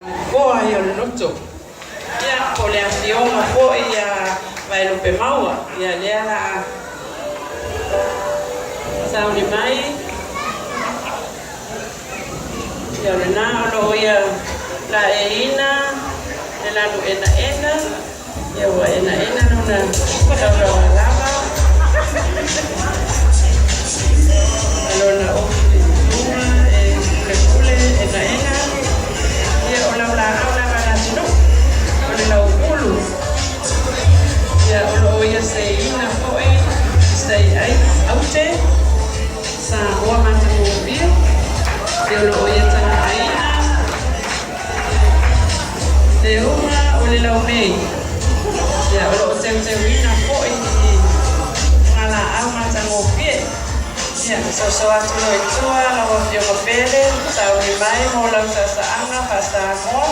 Koa ia o le loto. Ia, po o le afioga foi ia Vaelupe Maua, ia lea la a sauni mai. Ia o lena o lo o ia laeiina le lanu enaena, ia ua enaena lona taulaga lava ma lona ofi i luga e pulepule enaena. Ia o lau laau lava Leatinuu, o le lauulu. Ia o lo o ia seiina foi i ai aute Samoa matagofie. Ia o lo o ia tagaaina le uga o le laumei. Ia o lo o teuteuina foi i fagalaau matagofie. Ia soso atu loa i tua lau Afioga Pele, sauni mai mo lau saasaaga faa-Samoa.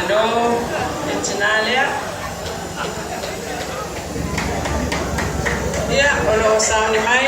Malo le tina lea. Ia, o lo o sauni mai